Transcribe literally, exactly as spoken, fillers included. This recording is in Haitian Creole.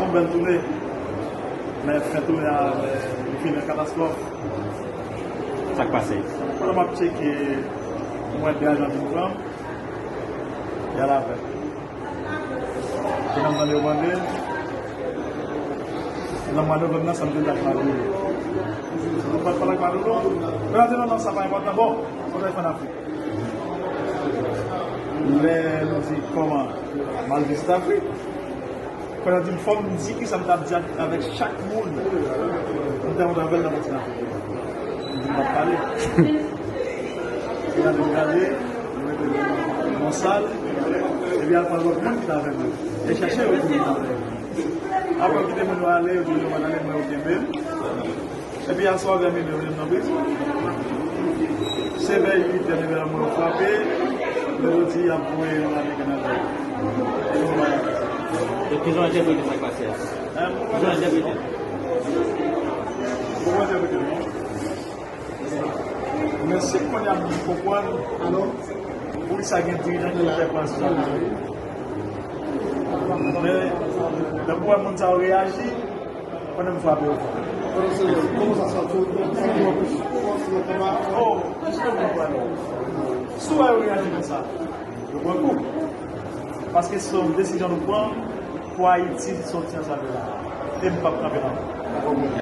Yon bèl tounen. Men fen tounen a, li fini an katastwòf. Sa k pase? Pandan m ap tcheke, m wè de ajan vin pran m. Y al avè m. Pandan m tande yo mande, nan mwa novanm nan, sa m te t ak Madoulo. Sa m pa t pale ak Madoulo. Yo di non, non, sa pa enpòtan. Bon, fò n al fè an Afrik. Lè nou di kòman, m al vizite Afrik. Kounye a di m, fò m di kisa m t ap di ak, avèk chak moun m te rankontre avè l nan kontinan Afrik. M di m p ap pale. Kounye a di m gade, m mete l nan sal, epi al pran lòt moun ki t avè m yo. E chèche yo pou vin avè m. Apre yo kite moun yo ale, yo di yo pa t ale, mwen yo kenbe m. Epi aswè vè minuit, yo mete m nan prizon. Se vè uit è, nèg la mwen frape, lè yo di y ap voye yon Ameriken nan tèt. E nou pa. E kijan w entèprete sa k pase a? Hein? Kijan w entèprete? Bon, mwen entèprete non. Men si kounye a m konprann, alò, poukisa gen dirijan ki fè pran sou sa. Men, lè m wè moun sa yo reyaji, pandan m frape yo fò. Kòman sa sòti? Oh, mwen jis konprann. Si w wè yo reyaji konsa, yo pran kou. Paske se yon desizyon nou pran pou Ayiti sòti nan sa nou ye la. E m p ap kanpe nan.